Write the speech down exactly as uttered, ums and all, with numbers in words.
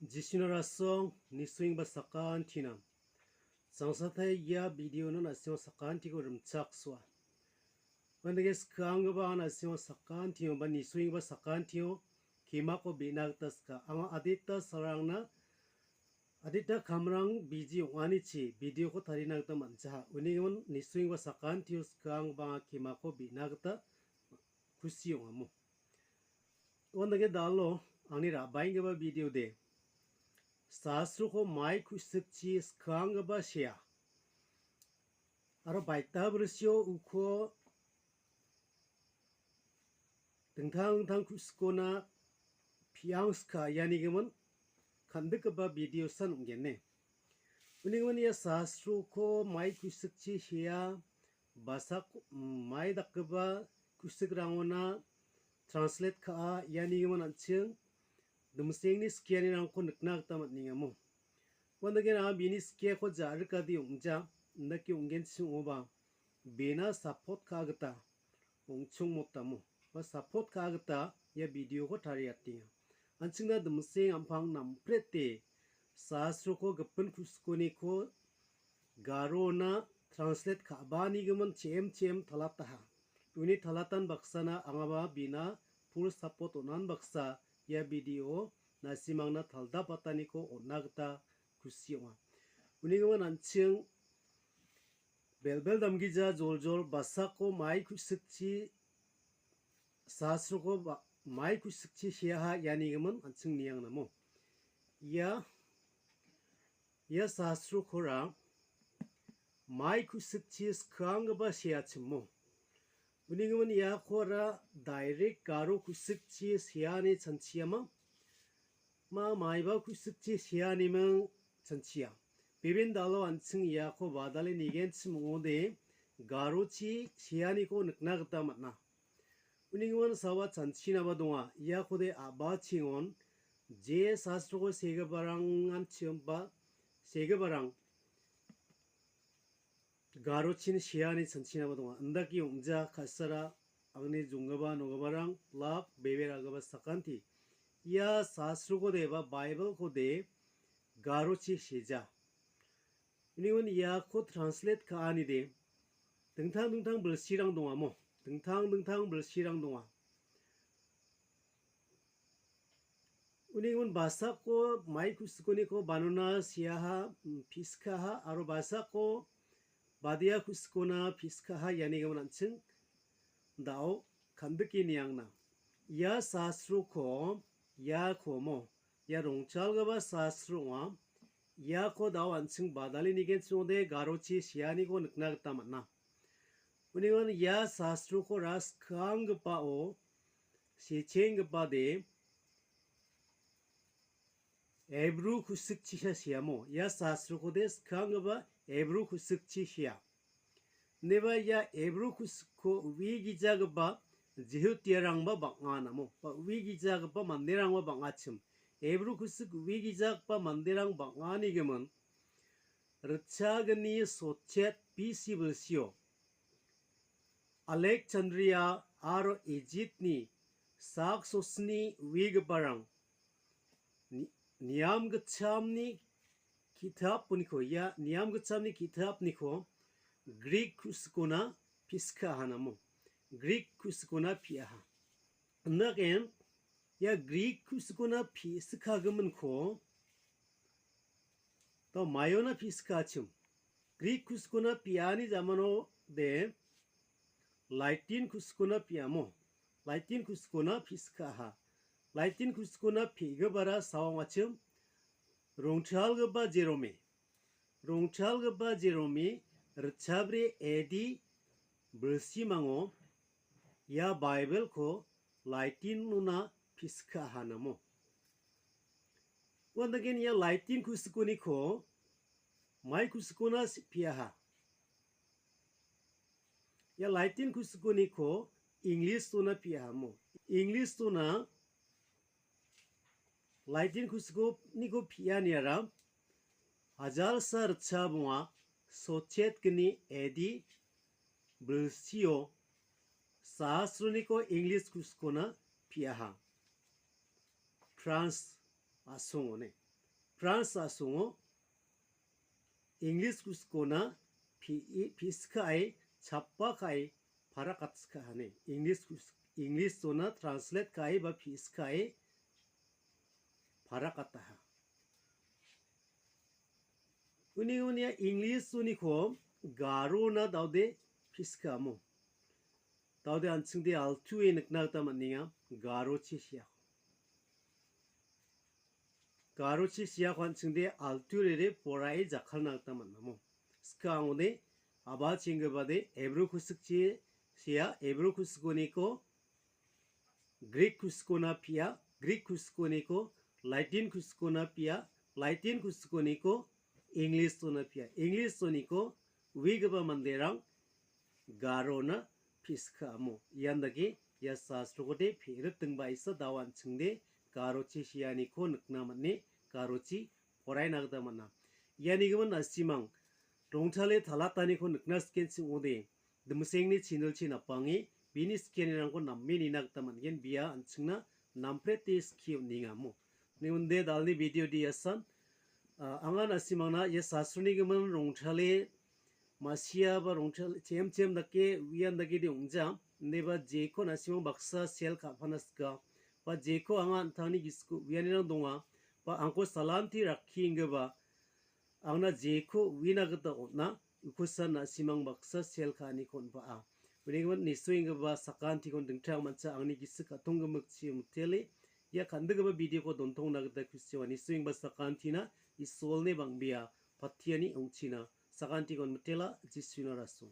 Jisuna rasong, nisoengba sakantina. Sangsatai ia video-no na·simo sakantiko rimchaksoa. Uandake skanggipa na·simo sakantio ba nisoenggipa sakantio kemako be·na gita ska. Anga adita salrangna, adita kamrang biji ong·anichi video-ko tarina gita man·jaha. Unigimin nisoenggipa sakantio skanggipa anga kemako be·na gita kusi ong·amo. Uandake dalo angni ra·baenggipa video de. Sastroko mai ku·sikchi skanggipa sea. Aro baita brisio uko dingtang dingtang ku·sikona piangska ianigimin kan·dikgipa video san ong·gene. Unigimin ia sastroko mai ku·sikchi sea, basak, mm, mai dakgipa ku·sikrangona translate ka·a ianigimin an·ching dimsengni skianirangko nikna gita man·engamo. Uandake anga bini skiako ja·rikade ong·ja, indake ong·genchim ong·oba bena support ka·a gita ong·chongmotamo ba support ka·a gita ia video-ko tariatenga. An·chingna dimseng ampang namprete sastroko gipin ku·sikoniko Garona translate ka·baanigimin chem chem talataha. Uni talatan baksana angaba bina full support on·an baksa ia video na·simangna taldapataniko on·na gita kusi ong·a. Unigimin an·ching belbel damgija joljol basako mai ku·sikchi sastroko ba-, mai ku·sikchi seaha ianigimin an·ching niangnamo. Ia, ia sastrokora mai ku·sikchi skanggipa seachimo. Unigimin iakora direct Garo ku·sikchi seani chanchiama. Ma maiba ku·sikchi seaniming chanchia. Bebendalo an·ching iako badale nigenchim ong·ode Garochi seaniko nikna gita man·a. Unigimin sawa chanchinaba donga. Iakode a·bachengon je sastroko segiparang an·chim ba segiparang Garochin seani chanchinaba donga. Indake ong·ja ka·sara angni jonggipa nogiparang lak beberagipa sakanti. Ia sastrokode ba Bible-kode Garochi seja. Unigimin iako translate ka·anide dingtang dingtang bilsirang dongamo. Dingtang dingtang bilsirang donga. Unigimin basako mai ku·sikoniko banona seaha, mm, piskaha aro basako badia ku·sikona piskaha ianigimin an·ching da·o kan·dike niangna. Ia sastroko, ia komo, ia rongchalgipa sastro ong·a. Iako da·o an·ching badale nigenchim ong·ode Garochi seaniko nikna gita man·a. Unigimin ia sastrokora skanggipao sechenggipade Ebru ku·sikchisa seamo. Ia sastrokode skanggipa Ebru ku·sikchi sea. Ineba ia Ebru ku·sikko ue gijagipa Jihudiarangba bang·a namo, ba ue gijagipa manderangba bang·achim. Ebru ku·sik ue gijagipa manderang bang·anigimin ritchagni sotchet B C bilsio Alekchandria aro Ejiptni sak sosni uegiparang ni-, niam gitchamni ki·tapniko, ia niam gitchamni ki·tapniko Grik ku·sikona piskaha namo. Grik ku·sikona piaha. Indaken ia Grik ku·sikona piskagiminko da maiona piskachim. Grik ku·sikona piani jamanode Latin ku·sikona piamo. Latin ku·sikona piskaha. Latin ku·sikona pigipara sawangachim rongchalgipa Jerome. Rongchalgipa Jerome ritchabri A D bilsimango ia Bible-ko Latin-ona piskaha namo. Uandaken ia Latin ku·sikoniko mai ku·sikona si-, piaha. Ia Latin ku·sikoniko English-ona piahamo. English-ona Latin ku·sikoniko pianiara hajalsa ritchabonga sotchet gni A D bilsio sastroniko English ku·sikona piaha. France a·songone. Frans a·songo English kusikona pi-, piskae, chappa kae, parakatska hane. English kus-, English ona translate kae ba piskae, parakataha. Uni unia English uniko Garona daode piska amo. Daode an·chingde altu e nikna gita man·enga, Garochi siako. Garochi siako an·chingde altu rere porae jakkalna gita man·amo. Skangode, aba chenggipade, Ebru kusikchi sia, Ebru kusikoniko, Grik kusikona pia, Grik kusikoniko, Latin kusikona pia, Latin kusikoniko, English ona pia, English oniko, uigipa manderang Garona piska amo. Ian dake ia sastrokode pe·ritingbaisa dawan chingde Garochi sianiko nikna man·e, Garochi poraina gita man·a. Ianigimin na·simang rongtale talataniko nikna sikenchim ong·ode, dimsengni chinilchi napange bini sikenirangko name nina gita man·gen, bia an·chingna namprete skie on·engamo. Ni unde dalni video diasan, ah, anga na·simangna ia sastronigimin rongtale ma·sia ba rongchal chem chem dake uian dake de ong·ja. Indeba jeko na·simang baksa sel ka·pana sika. Ba jeko anga an·tangni gisiko uianirang donga. Ba angko salanti rakki inggeba angna jeko uina gita on·a. Ukosan na·simang baksa sel ka·aniko on·baa. Unigimin nisoenggipa sakantikon dingtang mancha angni gisik ka·tong gimikchi mitele. Ia kan·gipa videoko dontongna gita kusiwa nisoenggipa sakantina Isolni bang·bea patiani ong·china. Sakantikon mitela Jisuna rasong.